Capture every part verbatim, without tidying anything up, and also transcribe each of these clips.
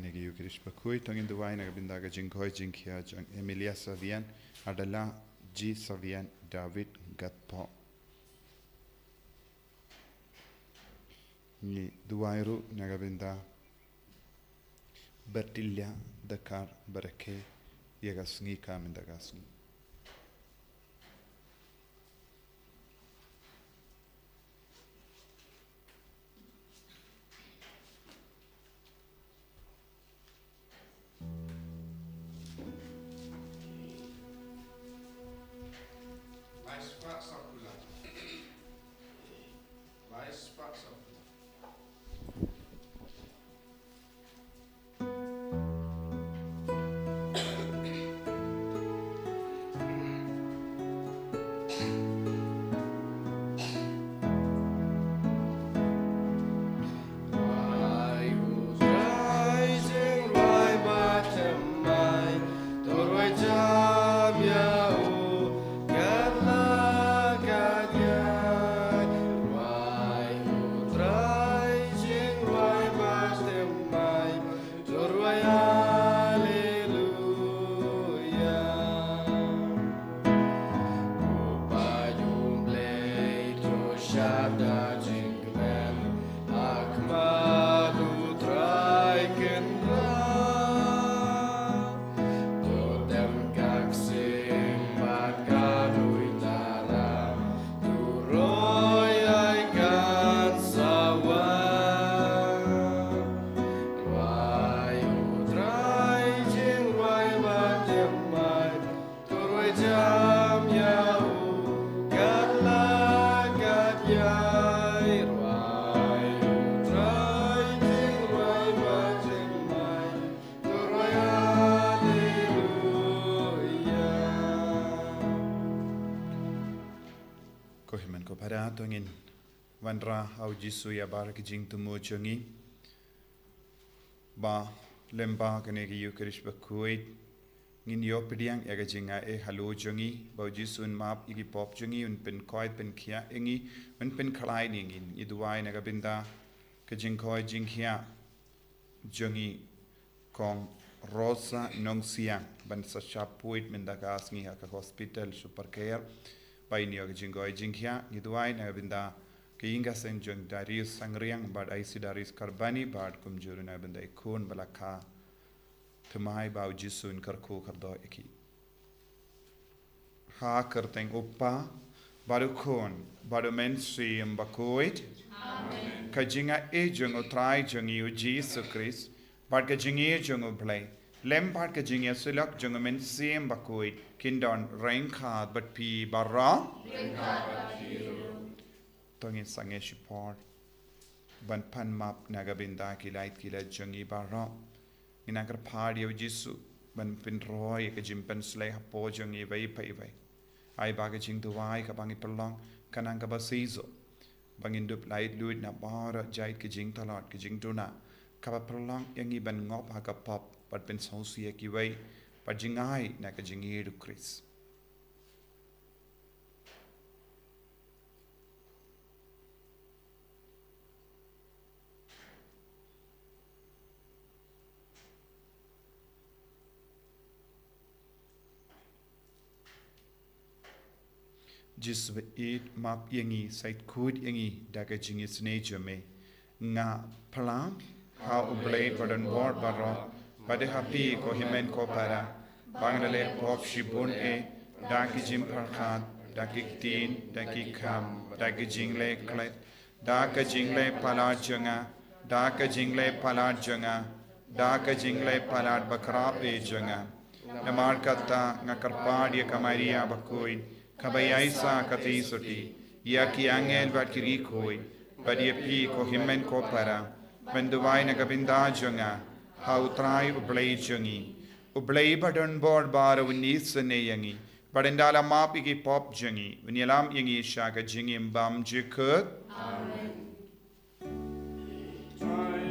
Ngi ïa u Khrist bakhuid, to ngin duwai na ka bynta ka jingkoit jingkhiah jong Emilia Savian, Adela G Savian, David Gatpok. Ngi duwai ruh na ka bynta Bertilia Dakar Barake, ïa ka sngi ka mynta ka sngi. Ko hynmen ko para, to ngin wanrah ha u Jisu ïa baroh ki jingthmu jong ngi. Ba lyngba kane ka Ïukharist bakhuid, ngin ïoh pdiang ïa ka jingai halor jong ngi, ba u Jisu un map ïa ki pop jong ngi, un pynkoit pynkhiah ïa ngi, un pynkhlaiñ ïa ngi. Ngi duwai na ka bynta ka jingkoit jingkhiah jong ngi Kong Rosa Nongsiang, ban sa shah poi mynta ka sngi ha ka hospital Super Care. Ba un ïoh ka jingkoit jingkhiah. Ngi duwai na ka bynta ka ïing ka sem jong Darius Sangriang bad Aisi Darius Karbani bad kumjuh ruh na ka bynta i khun ba la kha thymmai, ba u Jisu un kyrkhu kyrdoh ïa ki. Ha ka kyrteng u Kpa bad u Khun bad u Mynsiem Bakhuid. Amen. Ka jingai jong u Trai jong ngi u Jisu Khrist bad ka jingïeit jong u Blei lem bad ka jingïasyllok jong u Mynsiem Bakhuid kin don ryngkat bad phi baroh. To ngin sangeh shipor ban pan map na ka bynta ki lait ki lait jong ngi baroh. Ngin nang kyrpad ïa u Jisu ban pynroi ïa ka jingpynshlei hapoh jong ngi iwei pa iwei. Ai ba ka jingduwai kaba ngi pynlong kan nang kaba shisha, ba ngin dup lait luid na baroh jait ka jingtlot, ka jingduna, kaba pynlong ïa ngi ban ngop ha ka pop bad pynsngewsih ïa kiwei, bad jingai na ka jingïeit u Khrist. Jisu, ïeit map ïa ngi, sait khuid ïa ngi da ka jingisynei jong me. Nga phla ha u Blei ba don bor baroh, bad ha phi ko hynmen ko para, ba nga la leh pop shibun eh, da ki jingpyrkhat, da ki ktien, da ki kam, da ki jingleh klet, da ka jingleh palat jong nga, da ka jingleh palat jong nga, da ka jingleh palat bakhraw eh jong nga. Namar kata nga kyrpad ïa ka Maria bakhuid, kaba ïaishah katei shatei, ïa ki angel bad ki riewkhuid, bad ïa phi ko hynmen ko para, ban duwai na ka bynta jong nga ha u Trai u Blei jong ngi. U Blei ba don bor baroh un isynei ïa ngi, bad ynda la map ïa ki pop jong ngi, un ïalam ïa ngi sha ka jingim bymjukut. Amen. Trai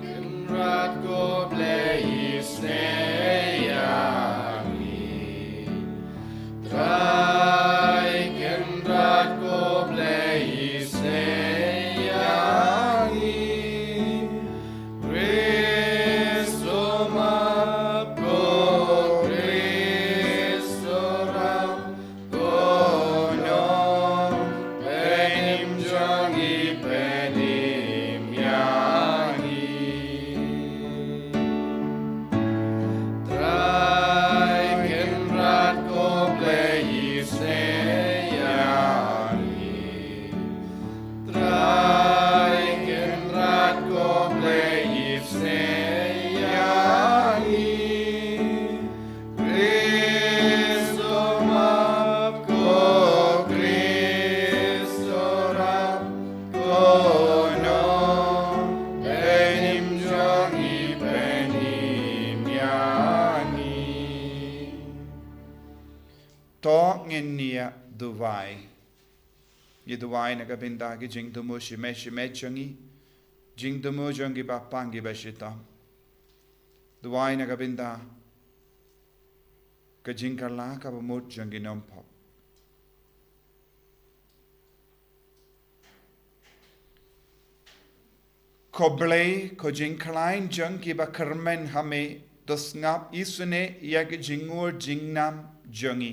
Kynrad ko Blei isynei ïa ngi. Trai Kynrad ko Blei isynei ïa ngi. Re Duwai. Ngi duwai na ka bynta ki jingthmu shimet shimet jong ngi, jingthmu jong ki bapang ki bashitom. Duwai na ka bynta ka jingkylla kaba mut jong ki nongpop. Ko Blei, ko jingkhlaiñ jong ki bakyrmen ha me, to sngap isynei ïa ki jingngur jingnam jong ngi.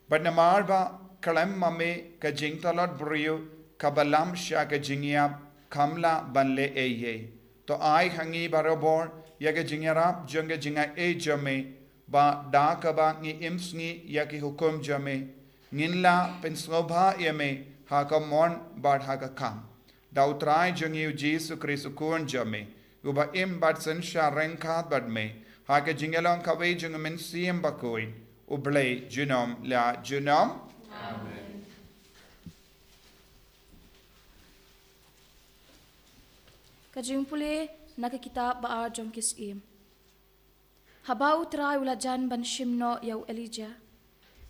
Bad namar ba khlem ma me ka jingtlot briew kaba lam sha ka jingïap kam lah ban leh ei ei. To ai ha ngi barabor ïa ka jingïarap jong ka jingai ei jong me, ba da kaba ngi im sngi ïa ki hukum jong me, ngin lah pynsngewbha ïa me ha ka mon bad ha ka kam. Da U Trai jong ngi U Jisu Khrist U Khun jong me, uba im bad synshar ryngkat bad me ha ka jingïalong kawei jong U Mynsiem Bakhuid, U Blei junom la junom. Amen. Ka jingpule na ka kitab ba ar jong ki Syiem. Haba U Trai u la jan ban shim noh ïa u Elijah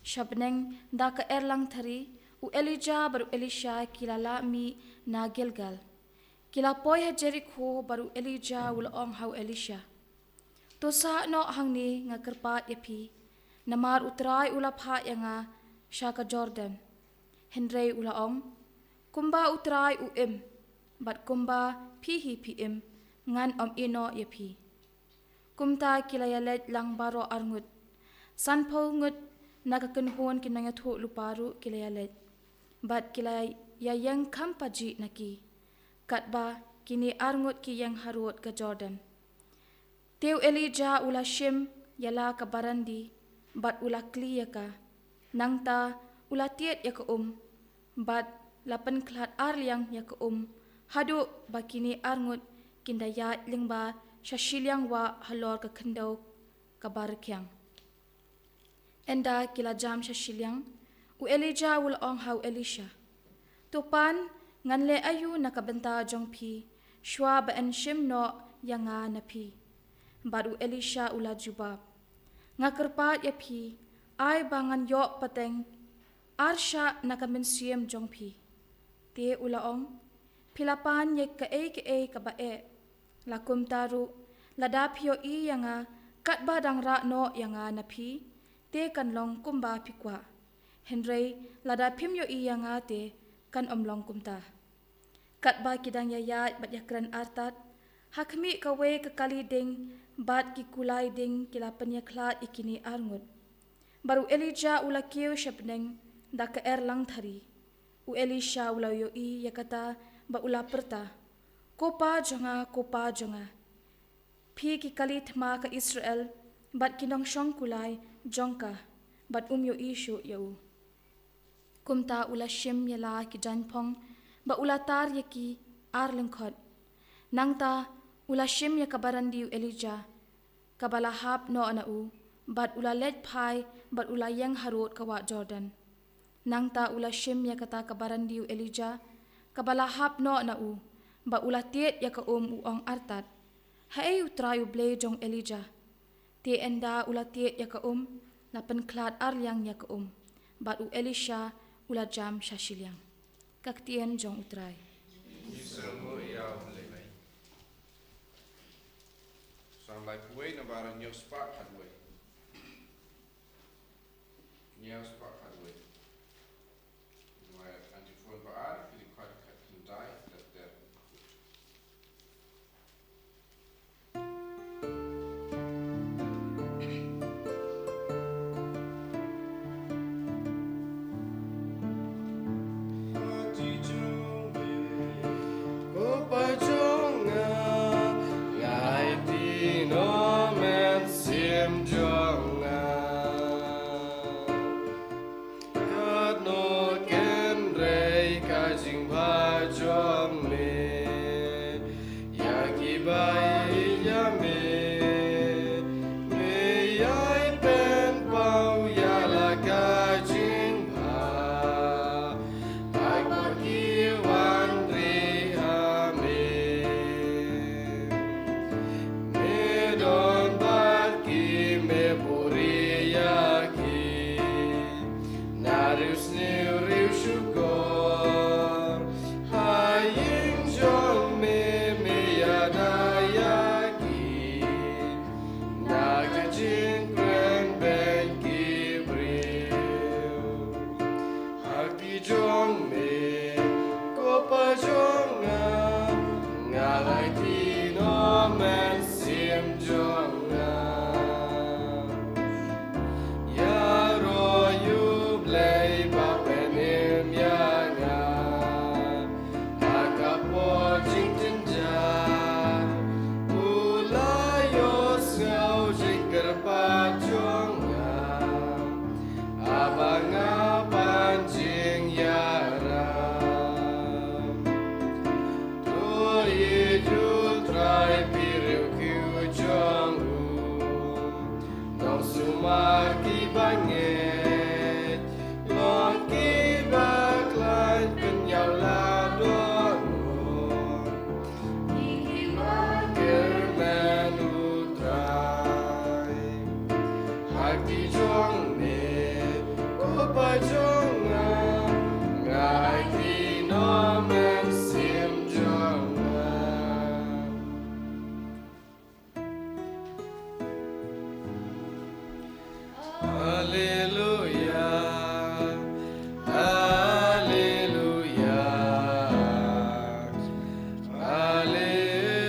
sha bneng da ka erlang thari, u Elijah bad u Elisha ki la lah mih na Gilgal. Ki la poi ha Jerikho bad u Elijah u la ong ha u Elisha, "To sah noh hangne, nga kyrpad ïa phi, namar U Trai u la phah ïa nga sha ka Jordan." Hynrei u la ong, "Kumba U Trai u im, bad kumba phi hi phi im, ngan ym ïeh noh ïa phi." Kumta ki la ïaleit lang baroh arngut. Sanphew ngut na ka kynhun ki nongïathuhlypa ruh ki la ïaleit, bad ki la ïaïeng kham pajih na ki, katba kine arngut ki ïeng harud ka Jordan. Te u Elijah u la shim ïa la ka barandi, bad u la kli ïa ka. Nangta u la tied ïa ka um, bad la pynkhlad ar liang ïa ka um, haduh ba kine arngut kin da ïaid lyngba sha shiliang wah halor ka khyndew kaba rkhiang. Ynda ki la jam sha shiliang, u Elijah u la ong ha u Elisha, "To pan, ngan leh aïu na ka bynta jong phi, shuwa ba yn shim noh ïa nga na phi?" Bad u Elisha u la jubab, "Nga kyrpad ïa phi, ai ba ngan ïoh pateng ar shah na ka mynsiem jong phi." Te u la ong, "Phi la pan ïa kaei kaei kaba eh. La kumta ruh, lada phi ïohi ïa nga katba dang rah noh ïa nga na phi, te kan long kumba phi kwah. Hynrei lada phim ïohi ïa nga te, kan ym long kumta." Katba ki dang ïaïaid bad ïakren artat, ha khmih kawei ka kali ding bad ki kulai ding ki la pynïakhlad ïa kine arngut. Bad u Elijah u la kiew sha bneng da ka erlang thari. U Elisha u la ïohi ïa kata bad u la pyrta, "Ko Pa jong nga, ko Pa jong nga, phi ki kali thma ka Israel, bad ki nongshong kulai jong ka." Bad um ïohi shuh ïa u. Kumta u la shim ïa la ki jaiñphong bad u la tar ïa ki ar lyngkhot. Nangta u la shim ïa ka barandi u Elijah, kaba la hap noh na u, bad u la leit phai bad u la ïeng harud ka wah Jordan. Nangta u la shim ïa kata ka barandi u Elijah, kaba la hap noh na u, bad u la tied ïa ka um, u ong artat, "Haei U Trai U Blei jong Elijah?" Te ynda u la tied ïa ka um, la pynkhlad ar liang ïa ka um, bad u Elisha u la jam sha shiliang. Ka ktien jong U Trai. Sam lai pwei na bar ñiaw spah khatwei. Ñiaw spah khatwei. Nwa antiphon ba ar, ki dei khat khat khyndai, ter ter. Ko Pa jong nga, ngai ti no men sim jong nga. Katno kynrei ka jingbha jong me ïa ki ba ïeit ïa me. Me ïai pynpaw ïa la ka jingbha, ai ba ki wan ri ha me. Me don bad ki, me buhrieh ïa ki. Na riewsniew Ïaroh ïa U Blei ba pynim ïa nga ha ka por jingjynjar. U la ïohsngew jingkyrpad jong nga, haba nga pan jingïarap. To ïeit U Trai, phi riewkiew jong u, nongsumar kiba ngeit, long kiba khlaiñ, pynïaw la dohnud ïa kiba kyrmen U Trai. Ha kti jong me, ko Pa jong nga, nga ai kti noh mynsiem jong nga. Haleluya, haleluya, haleluya.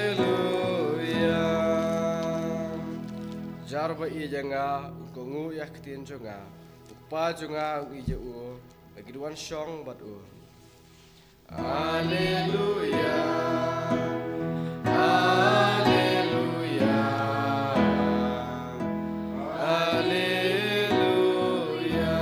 Jar ba ïeit ïa nga, un kohnguh ïa ka ktien jong nga. U Kpa jong nga u ïeit ïa u, ba kin wan shong bad u. Haleluya, haleluya, haleluya.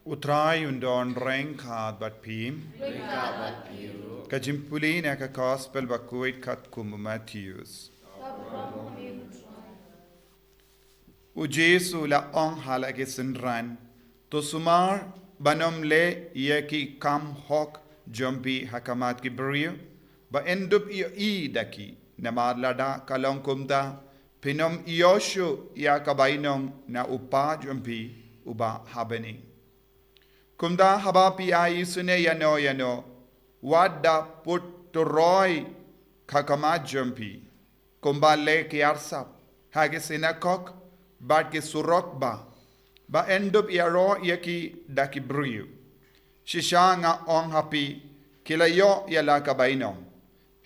U Trai un don ryngkat bad phi. Ryngkat bad phi ruh. Ka jingpule na ka Gospel ba khuid katkum u Mathaios. U Jisu u la ong ha la ki synran, to sumar ban ym leh ïa ki kam hok jong phi ha khmat ki briew, ba yn dup ïohi da ki. Namar lada ka long kumta, phin ym ïoh shuh ïa ka bainong na U Kpa jong phi uba ha bneng. Kumta haba phi ai isynei ïano ïano, wat da put turoi ha khmat jong phi, kumba leh ki arsap ha ki synagog bad ki surok, ba, ba yn dup ïaroh ïa ki da ki briew. Shisha nga ong ha phi, ki la ïoh ïa la ka bainong.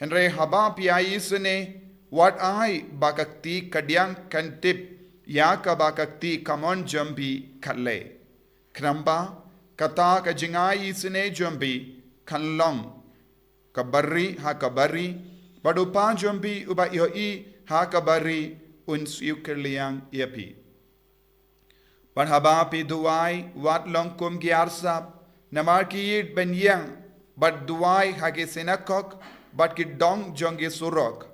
Hynrei haba phi ai isynei, wat ai ba ka kti kadiang kan tip ïa kaba ka kti kamon jong phi ka leh. Khnang ba kata ka jingai isynei jong phi kan long ka bari ha ka bari, bad U Kpa jong phi uba ïohi ha ka bari un siew kylliang ïa phi. Bad haba phi duwai, wat long kum ki arsap, namar ki ïeit ban ïeng bad duwai ha ki synagog bad ki dong jong ki surok,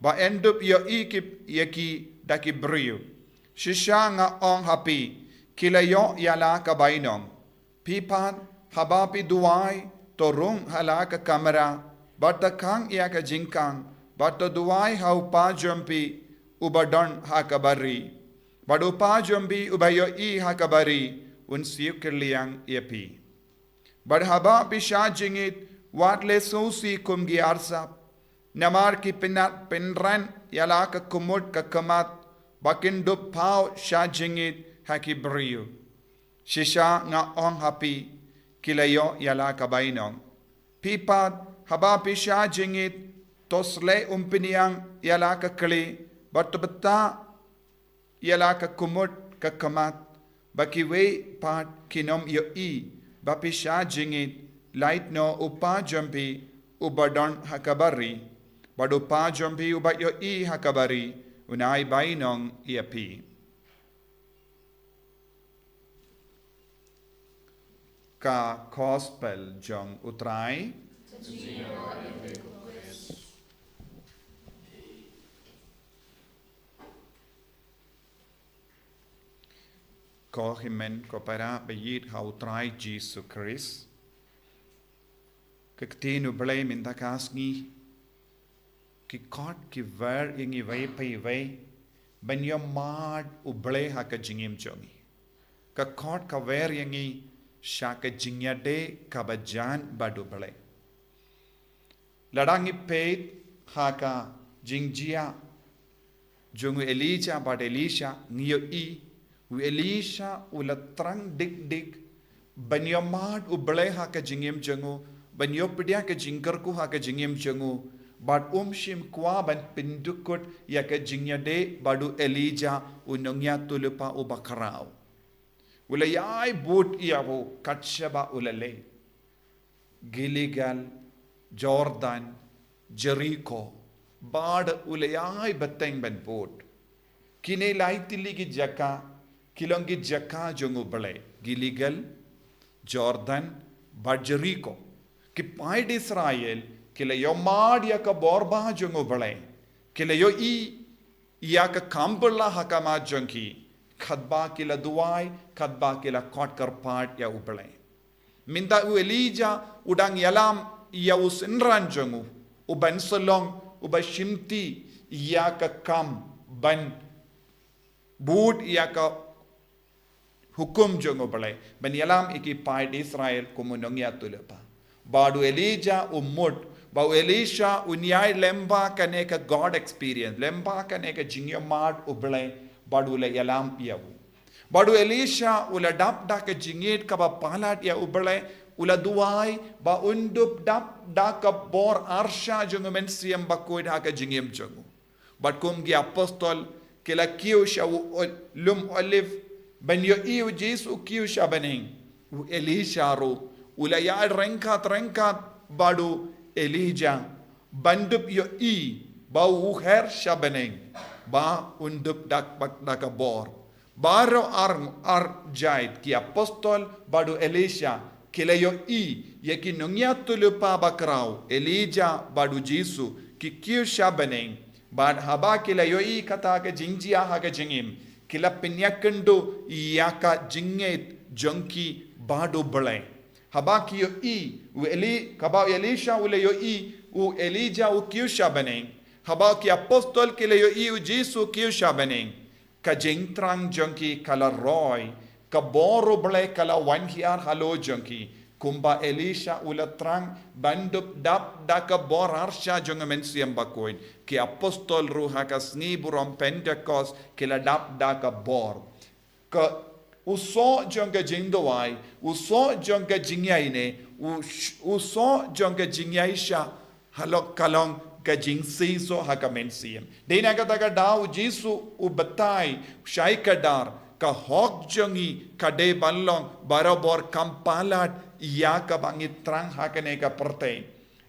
ba yn dup ïohi ki, ïa ki da ki briew. Shisha nga ong ha phi, ki la ïoh ïa la ka bainong. Phi pat, haba phi duwai, to rung ha la ka kamra, bad to khang ïa ka jingkhang, bad to duwai ha U Kpa jong phi uba don ha ka bari, bad U Kpa jong phi uba ïohi ha ka bari un siew kylliang ïa phi. Bad haba phi shah jingit, wat leh sngewsih kum ki arsap, namar ki pynat pynran ïa la ka kumut ka khmat, ba kin dup paw shah jingit ha ki briew. Shisha nga ong ha phi, ki la ïoh ïa la ka bainong. Phi pat, haba phi shah jingit, to sleh umphniang ïa la ka khlieh, bad to btah ïa la ka kumut ka khmat, ba kiwei pat kin ym ïohi ba phi shah jingit, lait noh U Kpa jong phi uba don ha ka bari, bad U Kpa jong phi uba ïohi ha ka bari un ai bainong ïa phi. Ka Gospel jong U Trai. Ko hynmen ko para ba ïeit ha U Trai Jisu Khrist. Ka ktien U Blei mynta ka sngi, ki khot ki wer ïa ngi iwei pa iwei ban ïohmad U Blei ha ka jingim jong ngi. Ka khot ka wer ïa ngi sha ka jingïadei kaba jan bad U Blei. Lada ngi peit ha ka jingjia jong u Elijah bad Elisha, ngi ïohi u Elisha u la thrang dik dik ban ïohmad U Blei ha ka jingim jong u, ban ïoh pdiang ka jingkyrkhu ha ka jingim jong u, Bad um shym kwah ban pyndukut ïa ka jingïadei bad u Elijah u nongïathuhlypa uba khraw. U la ïai bud ïa u katba u la leit. Gilgal, Jordan, Jeriko, bad u la ïai bteng ban bud. Kine lai tylli ki jaka, ki long ki jaka jong u Blei. Gilgal, Jordan, bad Jeriko. Ki paid Israel, ki la ïoh mad ïa ka bor ba jong u Blei. Ki la ïohi ïa ka kam ba la ha khmat jong ki. Katba ki la duwai, katba ki la khot kyrpad ïa u Blei. Mynta u Elijah u dang ïalam ïa u synran jong u, u ban sa long, u ba shimti ïa ka kam ban bud ïa ka hukum jong u Blei, ban ïalam ïa ki paid Israel kum u nongïathuhlypa. Bad u Elijah u mut, ba u Elisha un ïai lem bad kane ka God experience, lem bad kane ka jingïohmad u Blei, bad u la ïalam ïa u. Bad u Elisha u la dap da ka jingïeit kaba palat ïa u Blei, u la duwai, ba un dup dap da ka bor arsha jong u Mynsiem Bakhuid ha ka jingim jong u. Bad kum ki apostol, ki la kiew sha u ol-, lum Olive, ban ïohi u Jisu kiew sha bneng. U Elisha ruh, u la ïaid ryngkat ryngkat bad u Elijah, ban dup ïohi, ba u her sha bneng, ba un dup dap bad da ka bor. Baroh ar, ar jait ki apostol bad u Elisha, ki la ïohi, ïa ki nongïathuhlypa ba khraw, Elijah bad u Jisu, ki kiew sha bneng, bad haba ki la ïohi kata ka jingjia ha ka jingim, ki la pynïakynduh ïa ka jingngeit jong ki bad u Blei. Haba ki ïohi, u Eli-, kaba u Elisha u la ïohi, u Elijah u kiew sha bneng. Haba ki apostol ki la ïohi, u Jisu kiew sha bneng. Ka jingthrang jong ki ka la roi, ka bor u Blei ka la wan hiar halor jong ki, kumba Elisha u la thrang ban dup dap da ka bor arsha jong u Mynsiem Bakhuid, ki apostol ruh ha ka sngi burom Pentekost, ki la dap da ka bor. Ka u soh jong ka jingduwai, u soh jong ka jingïaineh, u sh-, u soh jong ka jingïaishah, halor ka long ka jingseisoh ha ka mynsiem. Dei na kata ka daw u Jisu u batai, shai kdar, ka hok jong ngi ka dei ban long barabor kam palat ïa kaba ngi thrang ha kane ka pyrthei.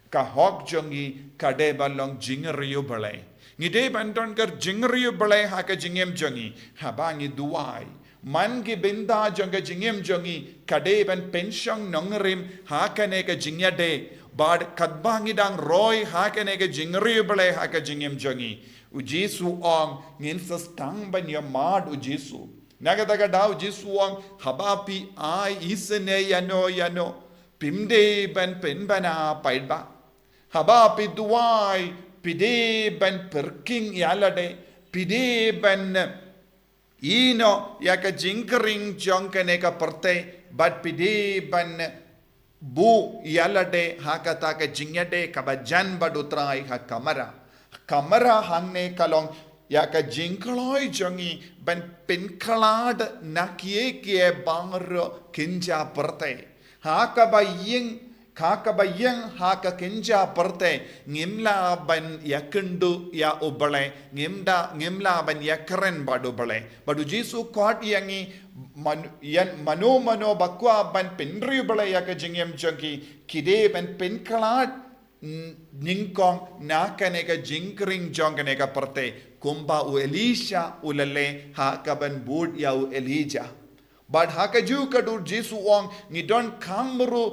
Ka hok jong ngi ka dei ban long jingriewblei. Ngi dei ban don ka jingriewblei ha ka jingim jong ngi. Haba ngi duwai. Man ki bynta jong ka jingim jong ngi, ka dei ban pynshong nongrim ha kane ka jingïadei. Bad katba ngi dang roi ha kane ka jingriewblei ha ka jingim jong ngi. U Jisu u ong ngin sa sdang ban ïamad u Jisu. Na kata ka daw u Jisu u ong haba phi ai isynei ïano ïano, phim dei ban pynbna paidbah. Haba phi duwai, phi dei ban pyrkhing ïa lade, phi dei ban ïehnoh ïa ka jingkyrkhu jong kane ka pyrthei, bad phi dei ban buh ïa lade ha kata ka jingïadei kaba jan bad u Trai ha kamra. Kamra hangne ka long ïa ka jingkloi jong ngi ban pynkhlad na kiei kiei baroh kynja pyrthei. Ha kaba ïeng, ha kaba ïeng ha ka kynja pyrthei, ngim lah ban ïakynduh ïa u Blei, ngim da, ngim lah ban ïakren bad u Blei. Bad u Jisu u khot ïa ngi, man-, ïa mano mano ba kwah ban pynriewblei ïa ka jingim jong ki, ki dei ban pynkhlad n-, nyngkong na kane ka jingkyrkhu jong kane ka pyrthei, kumba u Elisha u la leh ha kaban bud ïa u Elijah. Bad ha kajuh ka dur u Jisu u ong ngi donkam ruh,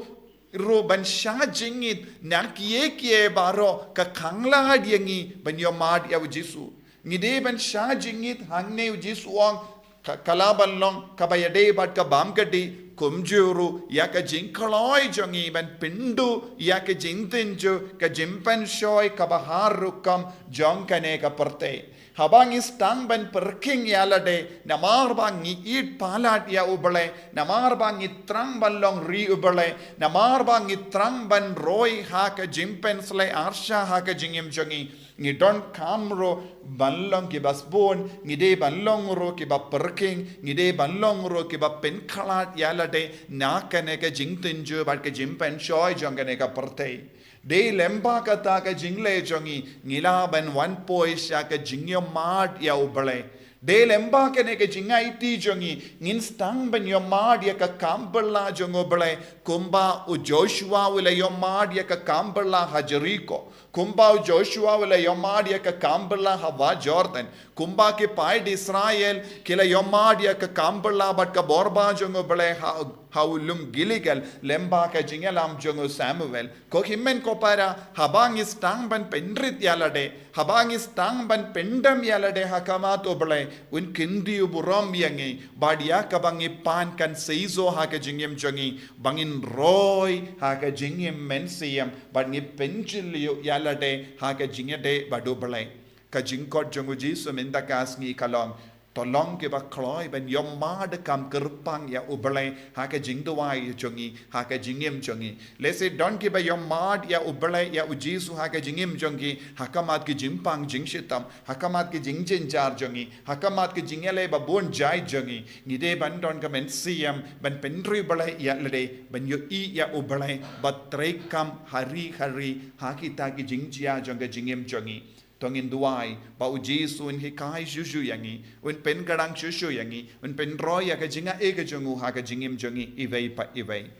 ruh ban shah jingit na kiei kiei baroh ka khanglad ïa ngi ban ïamad ïa u Jisu. Ngi dei ban shah jingit hangne u Jisu u ong ka, ka lah ban long kaba ïadei bad ka bam ka dih, kumjuh ruh ïa ka jingkloi jong ngi ban pynduh ïa ka jingtynjuh, ka jingpynshoi kaba har rukom jong kane ka pyrthei. Haba ngi sdang ban pyrkhing ïa lade, namar ba ngi ïeit palat ïa u Blei, namar ba ngi thrang ban long ri u Blei, namar ba ngi thrang ban roi ha ka jingpynsleh arsha ha ka jingim jong ngi, ngi donkam ruh ban long kiba sbun, ngi dei ban long ruh kiba pyrkhing, ngi dei ban long ruh kiba pynkhlad ïa lade na kane ka jingtynjuh bad ka jingpynshoi jong kane ka pyrthei. Dei lyngba kata ka jingleh jong ngi, ngi lah ban wan poi sha ka jingïohmad ïa U Blei. Dei lyngba kane ka jingaiti jong ngi, ngin sdang ban ïohmad ïa ka kam bylla jong U Blei, kumba u Joshua u la ïohmad ïa ka kam bylla ha Jeriko, kumba u Joshua u la ïohmad ïa ka kam bylla ha Bah Jordan, kumba ki paid Israel ki la ïohmad ïa ka kam bylla bad ka bor ba jong U Blei ha, ha u lum Gilgal, lyngba ka jingïalam jong u Samuel. Ko hynmen ko para, haba ngi sdang ban pynrit ïa lade, haba ngi sdang ban pyndem ïa lade ha khmat U Blei, un kyntiew burom ïa ngi, bad ïa kaba ngi pan kan seisoh ha ka jingim jong ngi, ba ngin roi ha ka jingim mynsiem, bad ngi pynjylliew ïa lade ha ka jingïadei bad U Blei. Ka jingkot jong u Jisu mynta ka sngi ka long, to long kiba kloi ban ïohmad kam kyrpang ïa U Blei ha ka jingduwai jong ngi, ha ka jingim jong ngi. Lehse don kiba ïohmad ïa U Blei, ïa u Jisu ha ka jingim jong ki, ha khmat ki jingpang jingshitom, ha khmat ki jingjynjar jong ngi, ha khmat ki jingïaleh babun jait jong ngi. Ngi dei ban don ka mynsiem ban pynriewblei ïa lade, ban ïohi ïa U Blei ba treikam ha ri ha ri ha kita ki jingjia jong ka jingim jong ngi. To ngin duwai ba u Jisu un hikai shuh shuh ïa ngi, un pynkhrang shuh shuh ïa ngi, un pynroi ïa ka jingai ka jong u ha ka jingim jong ngi iwei pa iwei.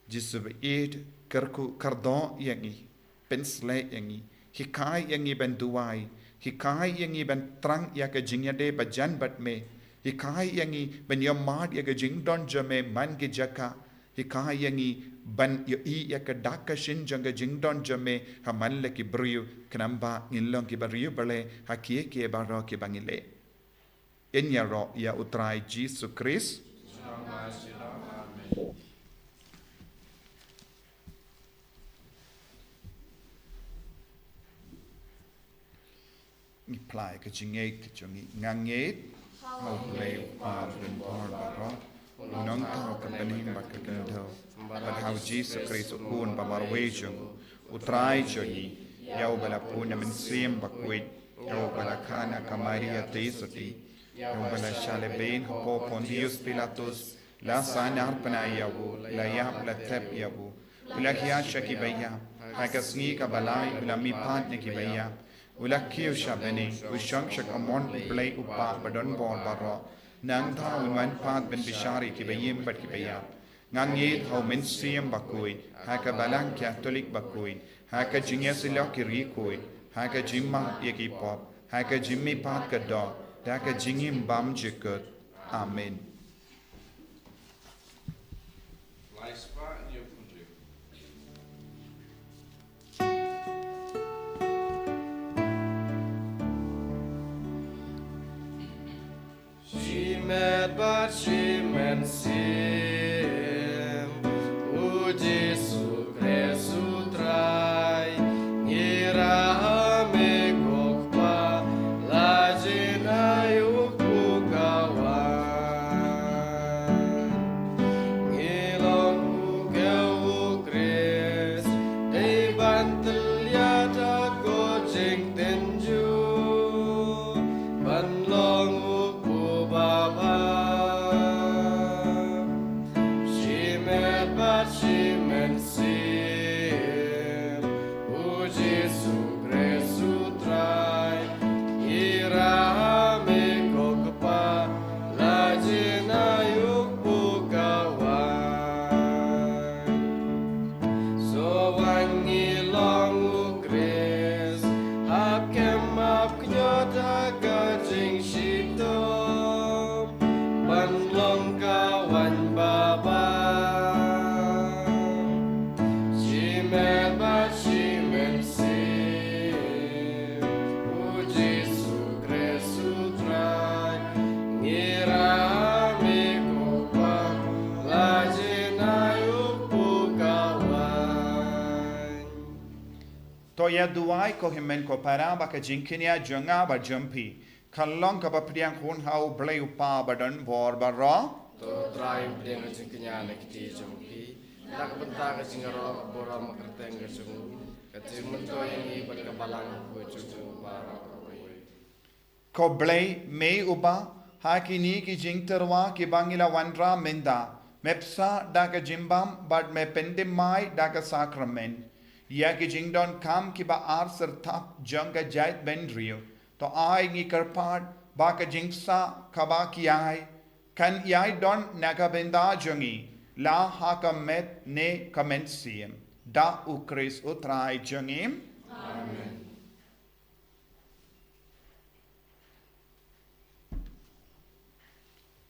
Jisu ba ïeit, kyrkhu kyrdoh ïa ngi, pynshlei ïa ngi, hikai ïa ngi ban duwai, hikai ïa ngi ban thrang ïa ka jingïadei ba jan bad me, hikai ïa ngi ban ïohmad ïa ka jingdon jong me man ki jaka, hikai ïa ngi ban ïohi ïa ka dak ka shin jong ka jingdon jong me ha man la ki briew, khnang ba ngin long kiba riewblei ha kiei kiei baroh kiba ngi leh. Ngin ïaroh ïa u Trai Jisu Khrist. Ngi phla ïa ka jingngeit ka jong ngi. Nga ngeit ha U Blei U Kpa badonbor baroh, U Nongthaw ka bneng bad ka khyndew, bad ha U Jisu Khrist U Khun ba marwei jong u, U Trai jong ngi, ïa uba la pun na Mynsiem Bakhuid, ïa uba la kha na ka Maria Theisotti, ïa uba la shah lehbeiñ hapoh Pontius Pilatus, la sahnarphna ïa u, la ïap, la thep ïa u, u la hiar sha kiba ïap, ha ka sngi kaba lai u la mihpat na kiba ïap, u la kiew sha bneng, u shong sha ka mon U Blei U Kpa badonbor baroh. Nangta un wan pat ban bishar ïa kiba im bad kiba ïap. Nga ngeit ha U Mynsiem Bakhuid, ha ka Balang Katholik bakhuid, ha ka jingïasyllok ki riewkhuid, ha ka jingmap ïa ki pop, ha ka jingmihpat ka doh, da ka jingim bymjukut. Amen. Shimet bad shimensiem, U Jisu Khrist U Trai, ngi rah ha me ko Kpa, la jin aïu u ka wan. Ngi long u kiew u Khrist, dei ban tyllia da ko jingtynjuh, ban long u kpu babha. Shimet bad shimensiem, U Jisu Khrist U Trai, ngi rah ha me ko Kpa, la jin aïu u ka wan. So wan ngi long u Khrist, hap kem hap kynnoh da ka jingshitom, ban long ka wan babha. Shimet bad shimensiem, U Jisu Khrist U Trai, ngi rah ha me ko Kpa, la jin aïu u ka wan. To ïa duwai ko hynmen ko para ba ka jingkñia jong nga bad jong phi kan long kaba pdiang hun ha U Blei U Kpa badonbor baroh. To Trai un pdiang ka jingkñia na ka kti jong phi, na ka bynta ka jingïaroh burom ka kyrteng ka jong u, ka jingmyntoi ïa ngi bad ka balang bakhuid jong u baroh kawei. Ko Blei, me uba ha kine ki jingtyrwa kiba ngi la wanrah mynta, me psa da ka jingbam bad me pyndem mai da ka sakramen. ïa ki jingdonkam kiba ar syrthap jong ka jaitbynriew. To ai ngi kyrpad ba ka jingsah kaba ki ai kan ïai don na ka bynta jong ngi, la ha ka met ne ka mynsiem. Da U Khrist U Trai jong ngi. Amen.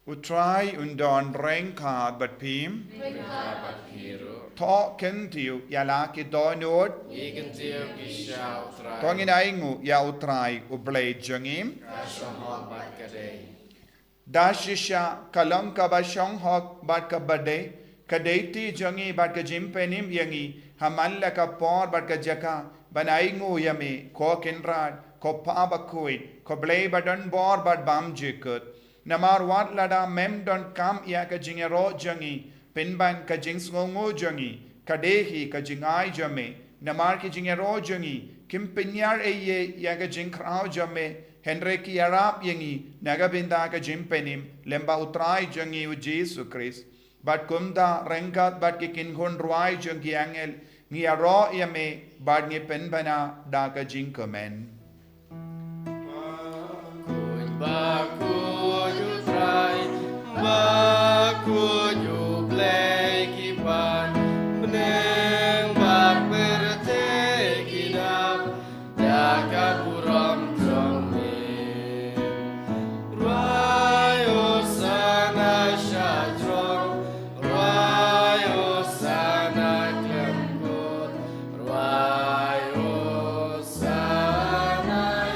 U Trai un don ryngkat bad phi. Ryngkat bad phi ruh. To kyntiew ïa la ki dohnud. Ngi kyntiew ki sha U Trai. To ngin ainguh ïa U Trai U Blei jong ngi. Ka shong hok bad ka dei. Da shisha ka long kaba shong hok bad kaba dei, ka dei ti jong ngi bad ka jingpynim ïa ngi ha man la ka por bad ka jaka ban ainguh ïa me, ko Kynrad, ko Pa bakhuid, ko Blei ba don bor bad bymjukut. Namar wat lada mem donkam ïa ka jingïaroh jong ngi, pynban ka jingsngewnguh jong ngi ka dei hi ka jingai jong me. Namar ki jingïaroh jong ngi kim pynïar ei ei ïa ka jingkhraw jong me, hynrei ki ïarap ïa ngi na ka bynta ka jingpynim lem bad U Trai jong ngi U Jisu Khrist. Bad kumta ryngkat bad ki kynhun rwai jong ki angel ngi ïaroh ïa me bad ngi pynbna da ka jingkmen. Bakhuid, bakhuid U Trai, bakhuid U Blei ki paid, bneng bad pyrthei ki dap da ka burom jong me. Rwai Hosana sha jrong, rwai Hosana khlem kut, rwai Hosana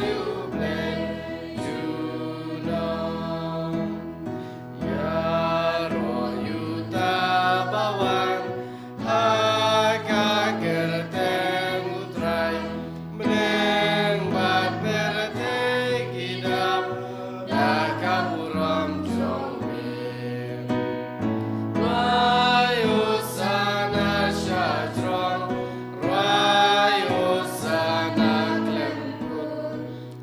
ïa U Blei junom. Ïaroh ïa uta ba wan ha ka kyrteng U Trai, bneng bad pyrthei ki dap da ka burom jong me. Rwai Hosana sha jrong, rwai Hosana khlem kut,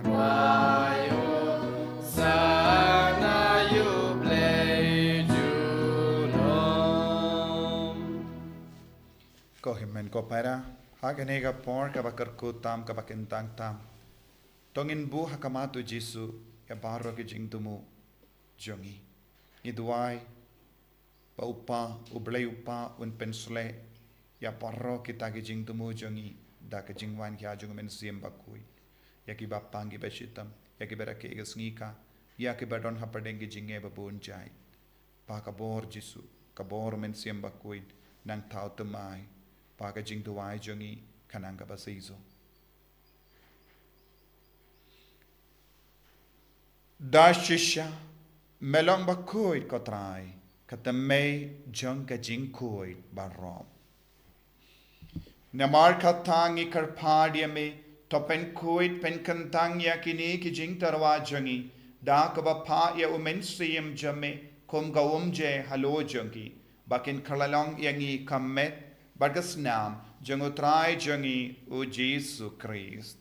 rwai Hosana ïa U Blei junom. Ko hynmen ko para, ha kane ka por kaba kyrkhu tam, kaba kyntang tam, to ngin buh ha khmat U Jisu ïa baroh ki jingthmu jong ngi. Ngi duwai ba U Pa, U Blei U Pa un pynshlei ïa baroh kita ki jingthmu jong ngi da ka jingwan khia jong U Mynsiem Bakhuid. Ïa kiba pang kiba shitom, ïa kiba rakhe ka sngi ka, ïa kiba don hapdeng ki jingeh ba bun jait. Pa, ka bor Jisu, ka bor U Mynsiem Bakhuid nang thaw thymmai. Pa, ka jingduwai jong ngi kan nang kaba shisha. Da shisha me long bakhuid ko Trai, ka thymmei jong ka jingkhuid baroh. Namar kata ngi kyrpad ïa me, to pynkhuid pynkyntang ïa kine ki jingtyrwa jong ngi da kaba phah ïa U Mynsiem jong me kum ka umjai halor jong ki, ba kin kylla long ïa ngi ka met bad ka snam jong U Trai jong ngi U Jisu Khrist.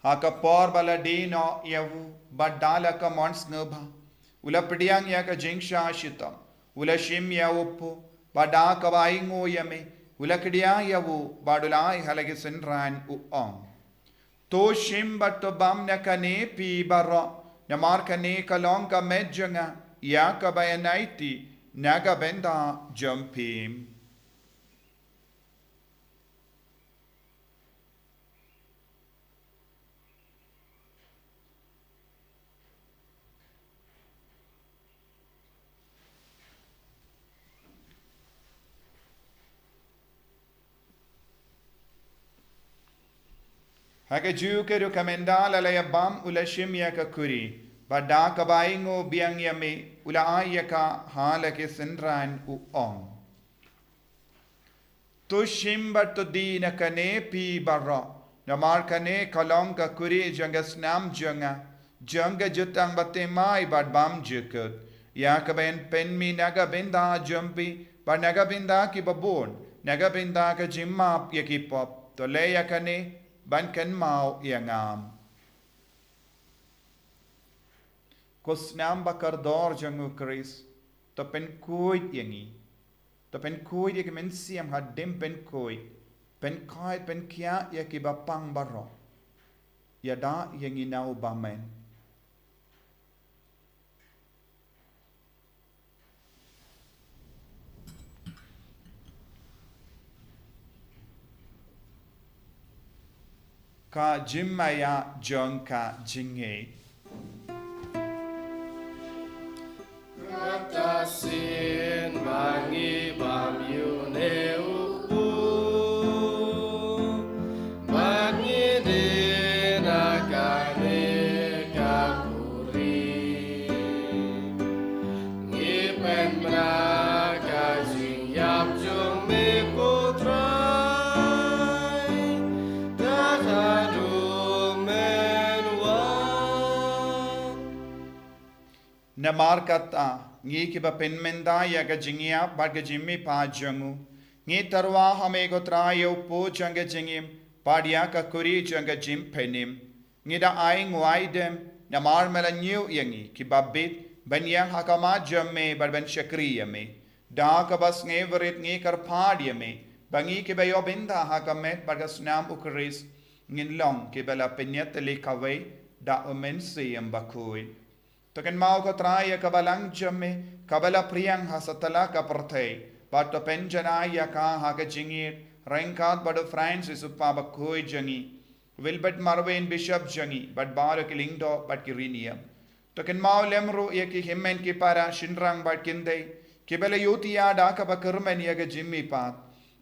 Ha ka por ba la die noh ïa u, bad da la ka mon sngewbha, u la pdiang ïa ka jingshah shitom, u la shim ïa u pud, bad da kaba ainguh ïa me, u la kdiah ïa u, bad u la ai ha la ki synran, u ong: To shim bad to bam na kane phi baroh, namar kane ka long ka met jong nga ïa kaba ïanaiti na ka bynta jong phi. Ha kajuh ka ruh ka mynta la la ïa bam u la shim ïa ka khuri, bad da kaba ainguh biang ïa me u la ai ïa ka ha la ki synran u ong: To shim bad to die na kane phi baroh, namar kane ka long ka khuri jong ka snam jong nga, jong ka jutang bathymmai bad bymjukut, ïa kaba yn pynmih na ka bynta jong phi bad na ka bynta kiba bun, na ka bynta ka jingmap ïa ki pop. To leh ïa kane ban kynmaw ïa nga. Ko snam bakordor jong U Khrist, to pynkhuid ïa ngi. To pynkhuid ïa ki mynsiem hadien pynkhuid, pynkhuid pynkhiah ïa kiba pang baroh. Ïada ïa ngi na u bymman. Ka jingmaïa jong ka jingngeit. Kata sien ba ngi bam ïa une u pud, ba ngi dei na kane ka buhrieh. Ngi pynbna ka jingïap jong me ko Trai, da haduh men wan. Namar kata, ngi kiba pynmynta ïa ka jingïap bad ka jingmihpat jong u, ngi tyrwa ha me ko Trai ïa u pud jong ka jingim bad ïa ka khuri jong ka jingpynim. Ngi da ai nguaidem, namar me la ñiew ïa ngi kiba bit ban ïeng ha khmat jong me bad ban shakri ïa me. Da kaba sngewrit ngi kyrpad ïa me ba ngi kiba ïoh bynta ha ka met bad ka snam u Khrist, ngin long kiba la pynïatylli kawei da u Mynsiem Bakhuid. To kynmaw ko Trai ïa ka balang jong me kaba la phriang ha satlak ka pyrthei, bad to pynjanai ïa ka ha ka jingïeit ryngkat bad u Francis u Kpa Bakhuid jong ngi, Wilbert Marwein Bishop jong ngi, bad baroh ki lyngdoh bad ki riewniam. To kynmaw lem ruh ïa ki hynmen ki para shynrang bad kynthei kiba la ïohthiah da kaba kyrmen ïa ka jingmihpat,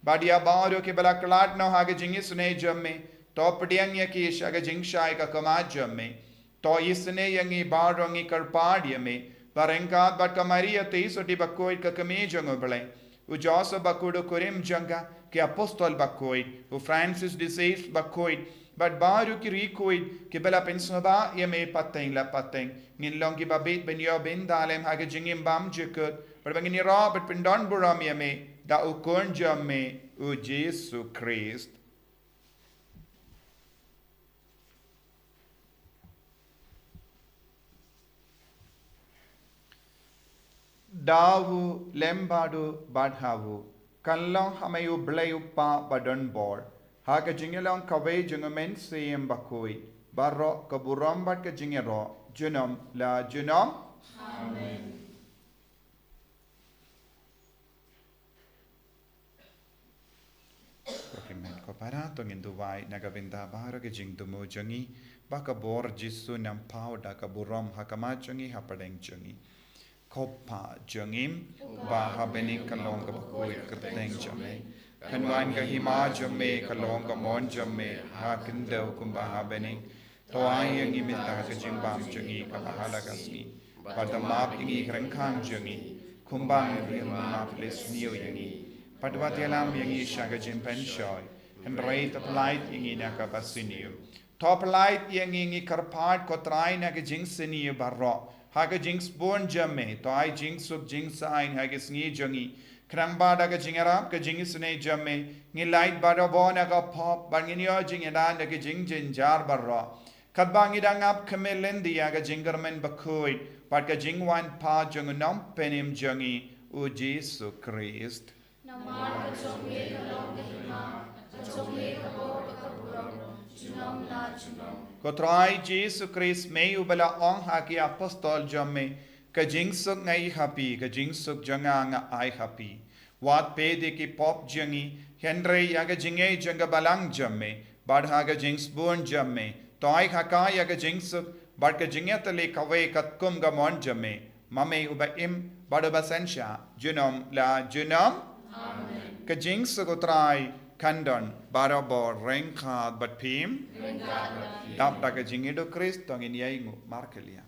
bad ïa baroh kiba la khlad noh ha ka jingisynei jong me. To pdiang ïa ki sha ka jingshai ka khmat jong me. To isynei ïa ngi baroh, ngi kyrpad ïa me ba ryngkat bad ka Maria Theisotti Bakhuid ka kmie jong u Blei, u Joseph Bakhuid u kurim jong ka, ki Apostol Bakhuid, u Francis de Sales Bakhuid, bad baroh ki riewkhuid kiba la pynsngewbha ïa me pateng la pateng, ngin long kiba bit ban ïoh bynta lem ha ka jingim bymjukut, bad ba ngin ïaroh bad pyndonburom ïa me da u Khun jong me u Jisu Khrist. Da u, lem bad u, bad ha u, kan long ha me u Blei u Kpa badonbor, ha ka jingïalong kawei jong u Mynsiem Bakhuid, baroh ka burom bad ka jingïaroh junom la junom. Amen. Ko hynmen ko para, to ngin duwai na ka bynta baroh ki jingthmu jong ngi, ba ka bor Jisu un ym paw da ka burom ha khmat jong ngi, hapdeng jong ngi. Ko Pa jong ngi ba ha bneng, ka long kaba khuid ka kyrteng jong me. Kan wan ka hima jong me, ka long ka mon jong me ha khyndew kumba ha bneng. To ai ïa ngi mynta ka jingbam jong ngi kaba ha la ka sngi. Bad to map ïa ngi ki ryngkang jong ngi, kumba ngi ruh ngi map leh sniew ïa ngi. Bad wat ïalam ïa ngi sha ka jingpynshoi, hynrei to pyllait ïa ngi na kaba sniew. To pyllait ïa ngi, ngi kyrpad ko Trai, na ka jingsniew baroh, ha ka jingsbun jong me. To ai jingsuk jingsaiñ ha ka sngi jong ngi, khnang ba da ka jingïarap ka jingisynei jong me, ngin lait barabor na ka pop, bad ngin ïoh jingïada na ka jingjynjar baroh. Katba ngi dang ap khmih lynti ïa ka jingkyrmen bakhuid bad ka jingwan pat jong u Nongpynim jong ngi, u Jisu Khrist. Namar ka jong me ka long ka hima, ka jong me ka bor bad ka burom, junom la junom. Ko Trai Jisu Khrist, me uba la ong ha ki apostol jong me, ka jingsuk nga ai ha phi, ka jingsuk jong nga nga ai ha phi. Wat peit ïa ki pop jong ngi, hynrei ïa ka jingngeit jong ka balang jong me, bad ha ka jingsbun jong me, to ai ha ka ïa ka jingsuk bad ka jingïatylli kawei katkum ka mon jong me, ma me uba im bad uba synshar junom la junom. Amen. Ka jingsuk u Trai kan don barabor ryngkat bad phim. Ryngkat bad phim. Dap da ka jingïeit u Khrist to ngin ïainguh markylliang.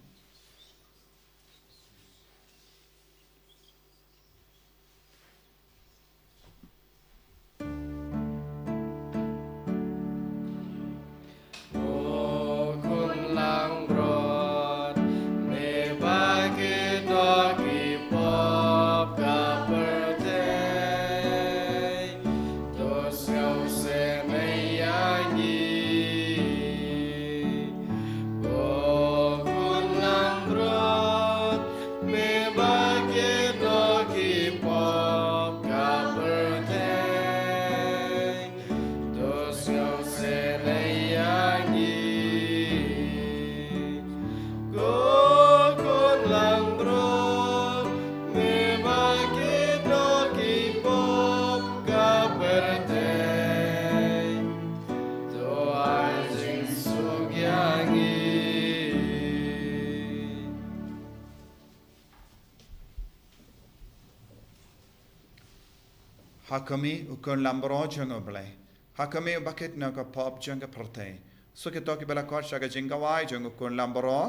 Pha khmih, U Khun Lamro jong U Blei. Pha khmih uba kit na ka pop jong ka pyrthei. Suk ïa kito kiba la khot sha ka jingkawai jong U Khun Lamro.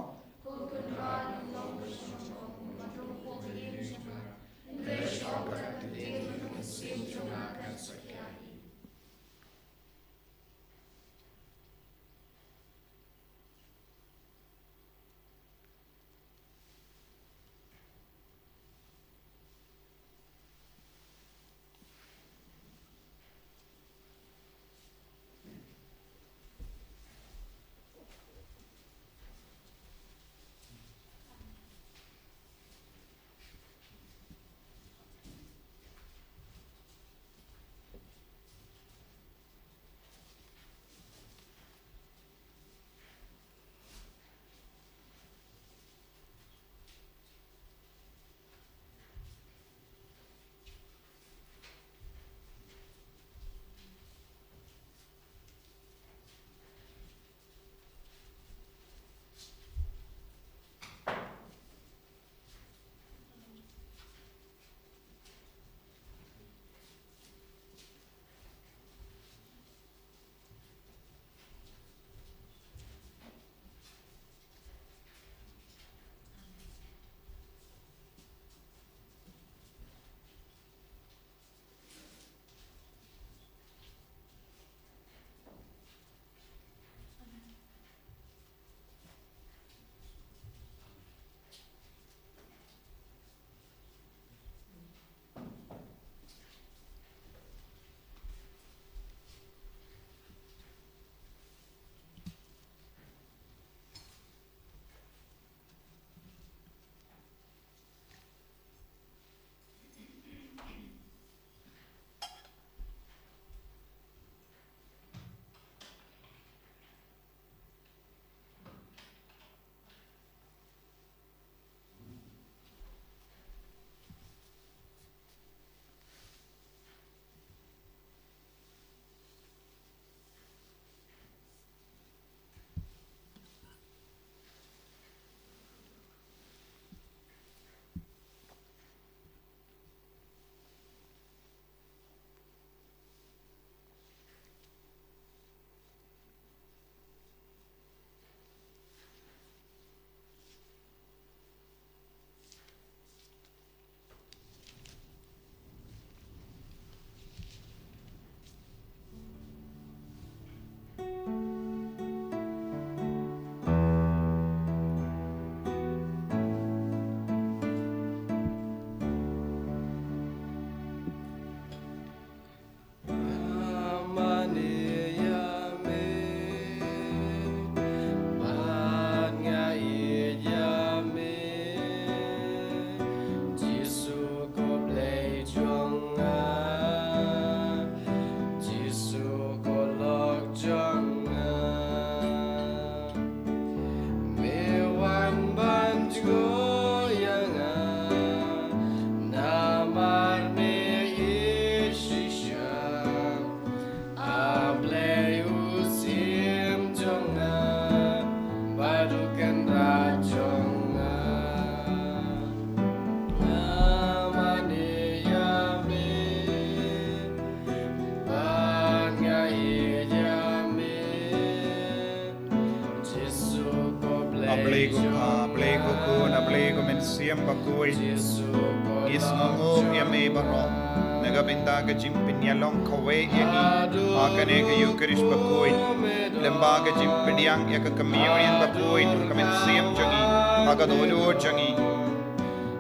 A Blei u Syiem jong nga, bad u Kynrad jong nga. Nga mane ïa me, bad nga ïeit ïa me. A Blei ko Kpa, A Blei ko Khun, A Blei ko Mynsiem Bakhuid. Ngi sngewnguh ïa me baroh na ka bynta ka jingpynïalong kawei ïa ngi ha kane ka Eukharist bakhuid. Lyngba ka jingpdiang ïa ka Communion bakhuid, ka mynsiem jong ngi ha ka dohnud jong ngi,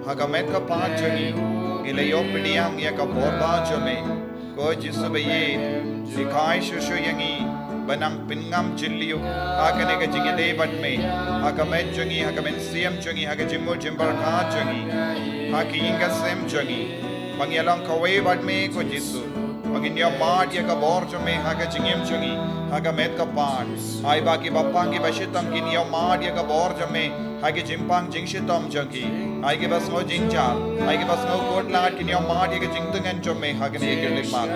ha ka met ka phad jong ngi, ngi la ïoh pdiang ïa ka bor ba jong me. Ko Jisu ba ïeit, hikai shuh shuh ïa ngi ban nang pynngam jylliew ha kane ka jingïadei bad me, ha ka met jong ngi, ha ka mynsiem jong ngi, ha ka jingmut jingpyrkhat jong ngi, ha ka ïing ka sem jong ngi. Ba ngi ïalong kawei bad me ko Jisu, ba ngin ïohmad ïa ka bor jong me ha ka jingim jong ngi, ha ka met ka phad. Ai ba kiba pang kiba shitom kin ïohmad ïa ka bor jong me ha ki jingpang jingshitom jong ki. Ai kiba sngew jynjar, ai kiba sngew kut lad kin ïohmad ïa ka jingtngen jong me ha kane ka khyllipmat.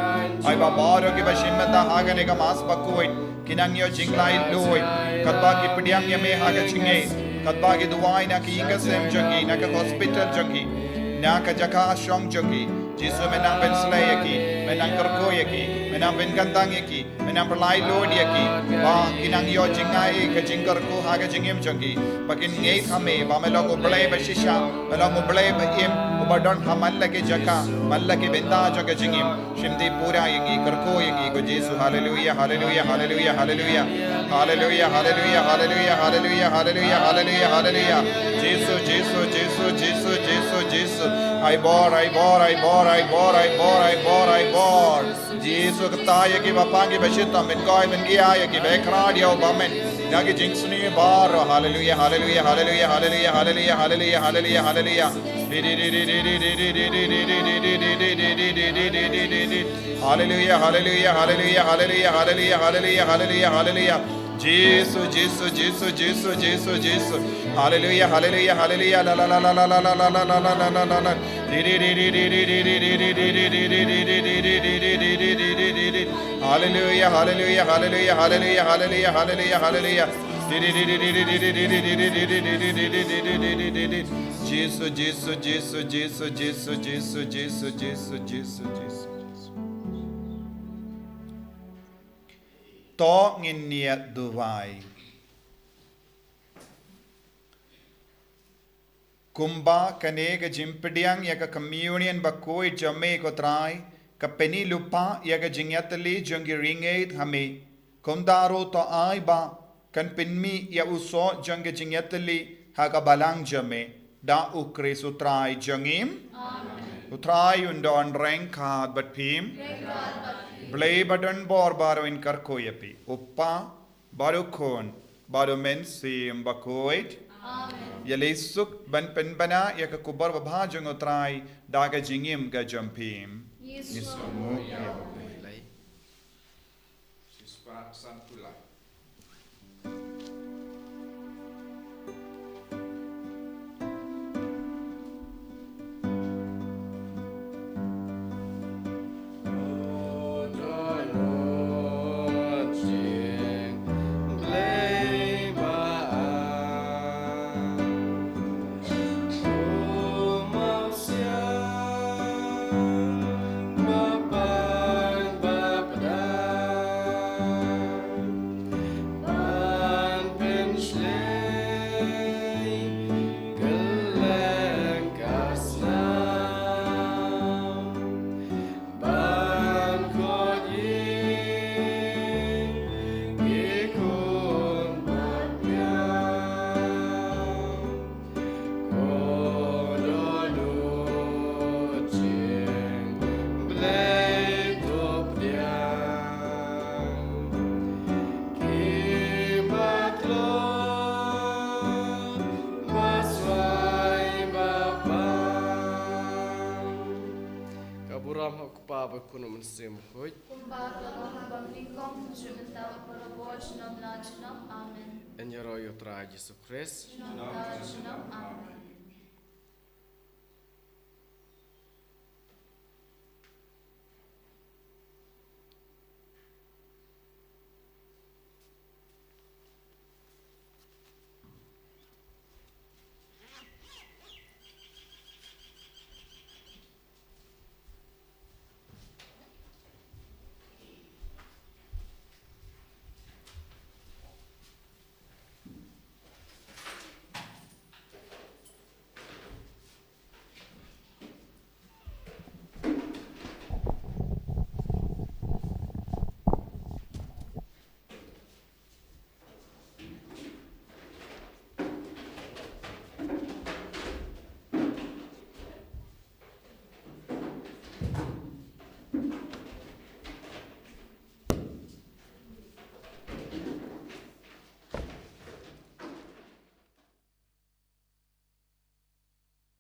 Ai ba baroh kiba shim bynta ha kane ka Mass bakhuid kin nang ïoh jinglaitluid katba ki pdiang ïa me ha ka jingngeit, katba ki duwai na ka ïing ka sem jong ki, na ka hospital jong ki, na ka jaka shong jong ki. Jisu me nang pynsleh ïa ki. Me nang kyrkhu ïa ki, me nang pynkyntang ïa ki, me nang pynlait luid ïa ki, ba ki nang ïoh jingaiei ka jingkyrkhu ha ka jingim jong ki, ba kin ngeit ha me, ba me long U Blei ba shisha, me long U Blei ba im, uba don ha man la ki jaka, man la ki bynta jong ka jingim. Shim dih pura ïa ngi, kyrkhu ïa ngi ko Jisu. Haleluia, haleluia, haleluia, haleluia. Haleluia, haleluia, haleluia, haleluia, haleluia, haleluia, haleluia. Jisu, Jisu, Jisu, Jisu, Jisu, Jisu. Ai bor, ai bor, ai bor, ai bor, ai bor, ai bor, ai bor. Jisu, kata ïa ki ba pang ki ba shitom, men koi men kia ïa ki ba khraw ïa u ba men. Ïa ki jingsniew baroh. Haleluia, haleluia, haleluia, haleluia, haleluia, haleluia, haleluia, haleluia. Haleluia, haleluia, haleluia, haleluia, haleluia, haleluia, haleluia, haleluia. Jisu, Jisu, Jisu, Jisu, Jisu, Jisu. Haleluia, haleluia, haleluia. La, la, la, la. Haleluia, haleluia, haleluia, haleluia, haleluia, haleluia, haleluia. Jisu, Jisu, Jisu, Jisu, Jisu, Jisu, Jisu, Jisu, Jisu, Jisu. To ngin ïa duwai. Kumba kane ka jingpdiang ïa ka communion bakhuid jong me ko Trai, ka pynïaid lypa ïa ka jingïatylli jong ki riewngeit ha me. Kumta ruh to ai ba kan pynmih ïa u soh jong ka jingïatylli ha ka balang jong me. Da U Khrist U Trai jong ngi. Amen. U Trai un don ryngkat bad phi. Ryngkat bad phi. Blei ba don bor baroh un kyrkhu ïa phi. U Kpa bad U Khun bad U Mynsiem Bakhuid. Amen. Ïaleh suk ban pynbna ïa ka khubor babha jong U Trai da ka jingim ka jong phi. Ngi sngewbha ïa U Blei. Sispa Sankula. Ka burom ha U Kpa bad U Khun bad U Mynsiem Bakhuid. Kumba ka long ha ba nyngkong, mynta bad baroh por, junom la junom. Amen. Yn ïaroh ïa U Trai Jisu Khrist. Junom la junom. Amen.